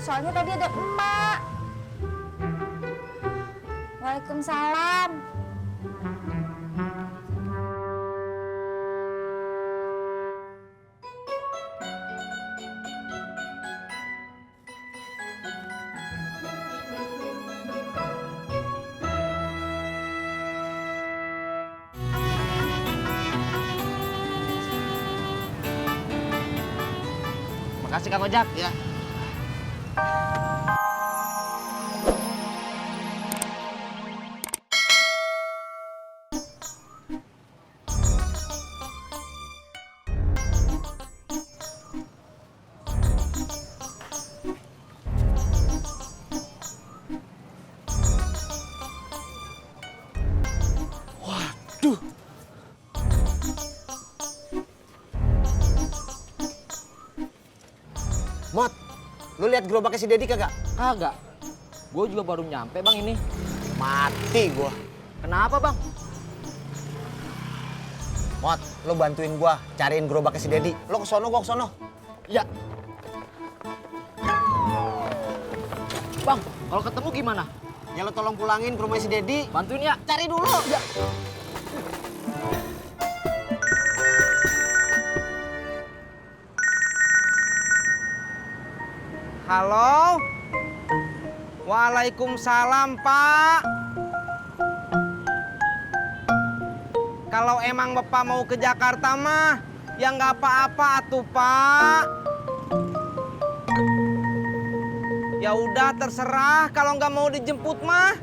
soalnya tadi ada emak. Waalaikumsalam. Makasih Kang Ojak. Ya. Waduh. Mot, lu lihat gerobaknya si Dedi kagak? Kagak. Gue juga baru nyampe bang ini. Mati gua. Kenapa bang? Mot, lu bantuin gua cariin gerobaknya si Dedi. Lu ke sono, gua ke sono. Ya. Bang, kalau ketemu gimana? Ya lu tolong pulangin ke rumah si Dedi. Bantuin ya. Cari dulu. Ya. Halo. Waalaikumsalam, Pak. Kalau emang Bapak mau ke Jakarta mah, ya nggak apa-apa atuh, Pak. Ya udah terserah, kalau nggak mau dijemput mah.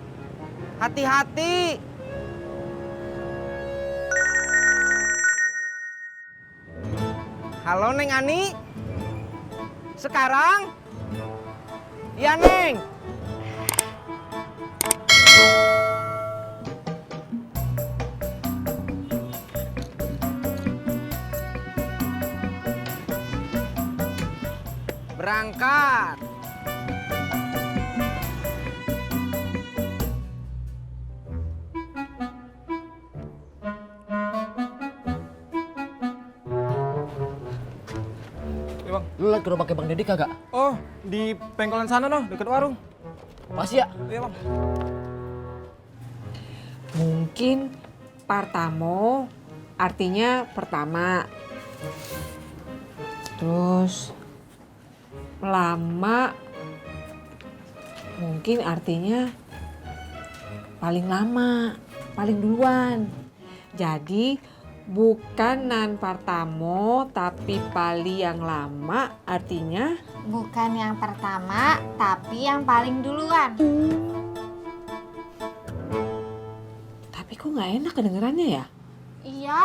Hati-hati. Halo Neng Ani. Sekarang? Iya, Neng. Berangkat. Bang. Lu liat gerobaknya Bang Dedi kagak? Oh, di pengkolan sana noh, deket warung. Masih ya? Iya, Bang. Mungkin Partamo artinya pertama. Terus lama mungkin artinya paling lama, paling duluan. Jadi bukan nan Partamo tapi pali yang lama artinya Bukan yang pertama, tapi yang paling duluan. tapi kok nggak enak kedengerannya ya? Iya.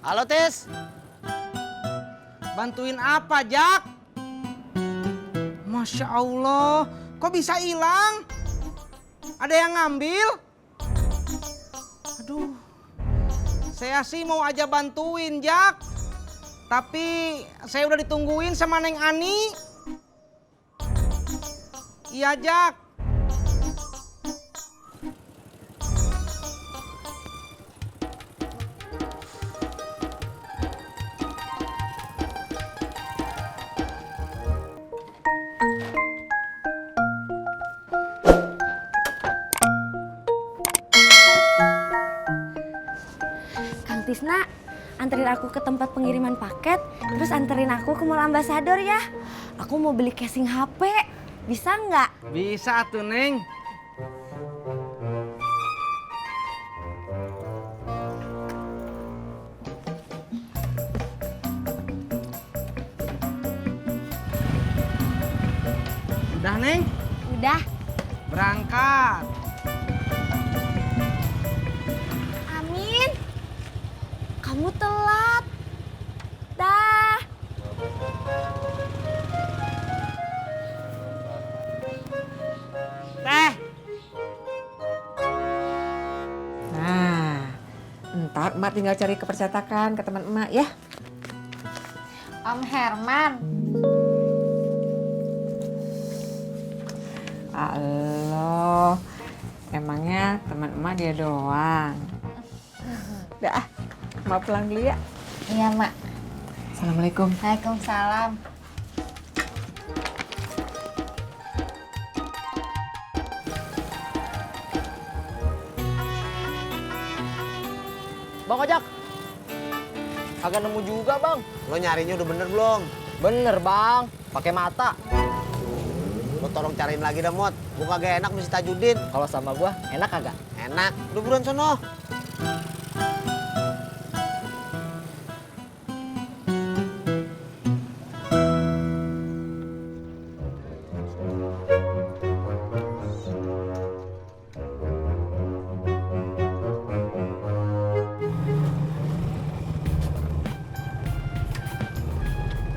Halo, Tis. Bantuin apa, Jak? Masya Allah, kok bisa hilang? Ada yang ngambil? Aduh, saya sih mau aja bantuin, Jak. Tapi saya udah ditungguin sama Neng Ani. Iya, Jak. Kang Tisna, anterin aku ke tempat pengiriman paket, terus anterin aku ke Mall Ambasador ya. Aku mau beli casing HP, bisa nggak? Bisa tuh, Neng. Udah, Neng? Udah. Berangkat. Amin. Kamu telat. Dah. Teh. Nah, ntar emak tinggal cari kepercetakan ke teman emak ya. Om Herman. Allah, emangnya teman emak dia doang. Udah, emak pulang dulu ya. Iya, Mak. Assalamualaikum. Waalaikumsalam. Bang ojek. Kagak nemu juga bang. Lo nyarinya udah bener belum? Bener bang, pakai mata. Lo tolong cariin lagi dah, Mot. Gue kagak enak mesti Tajudin. Kalau sama gua enak kagak? Enak. Udah buruan sono.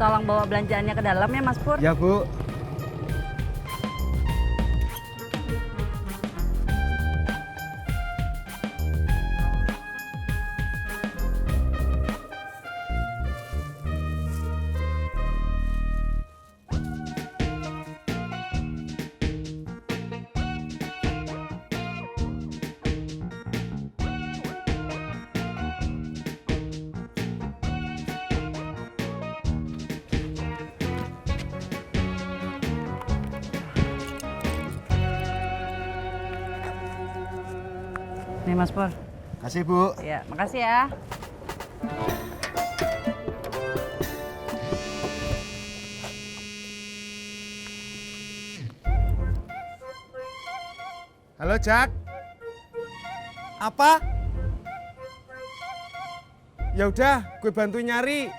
Tolong bawa belanjaannya ke dalam ya Mas Pur. Ya, Bu. Nih Mas Pur. Kasih, Bu. Ya, makasih ya. Halo, Jak. Apa? Ya udah, gue bantu nyari.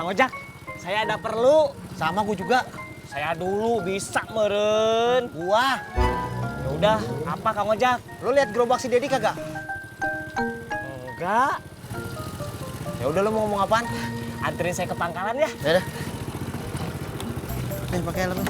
Kang Ojak, saya ada perlu. Sama gue juga. Saya dulu bisa meren. Gua. Ya udah, apa Kang Ojak? Lo lihat gerobak si Dedi kagak? Enggak. Ya udah, lo mau ngomong apaan? Anterin saya ke pangkalan ya. Ya udah. Nih, pakai helmnya.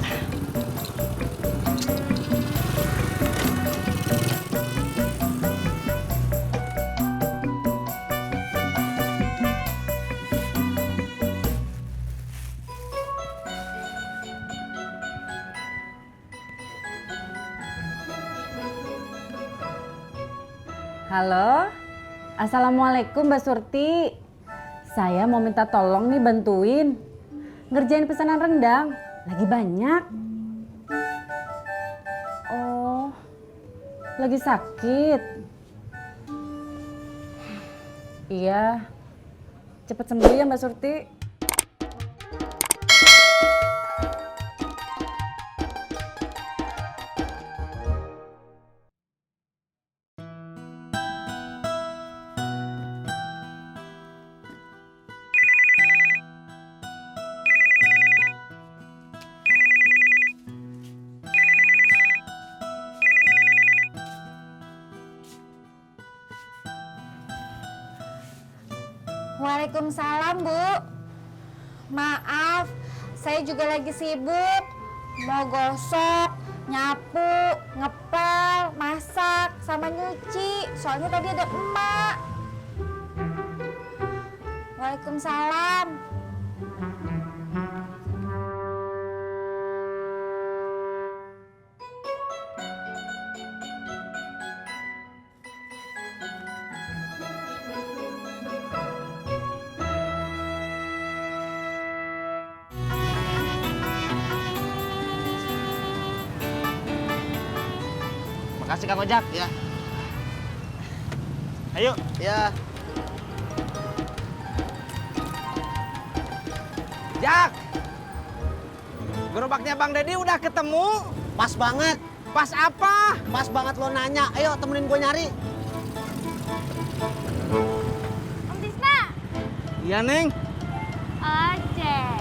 Halo. Assalamualaikum Mbak Surti. Saya mau minta tolong nih bantuin ngerjain pesanan rendang. Lagi banyak. Oh. Lagi sakit. Iya. Cepet sembuh ya Mbak Surti. Waalaikumsalam, Bu. Maaf, saya juga lagi sibuk. Mau gosok, nyapu, ngepel, masak, sama nyuci. Soalnya tadi ada emak. Waalaikumsalam. Makasih Kang Ojak. Ya. Ayo. Ya. Jak. Gerobaknya Bang Dedi udah ketemu. Pas banget. Pas apa? Pas banget lo nanya. Ayo temenin gue nyari. Om Tisna. Iya, Neng. Ojek.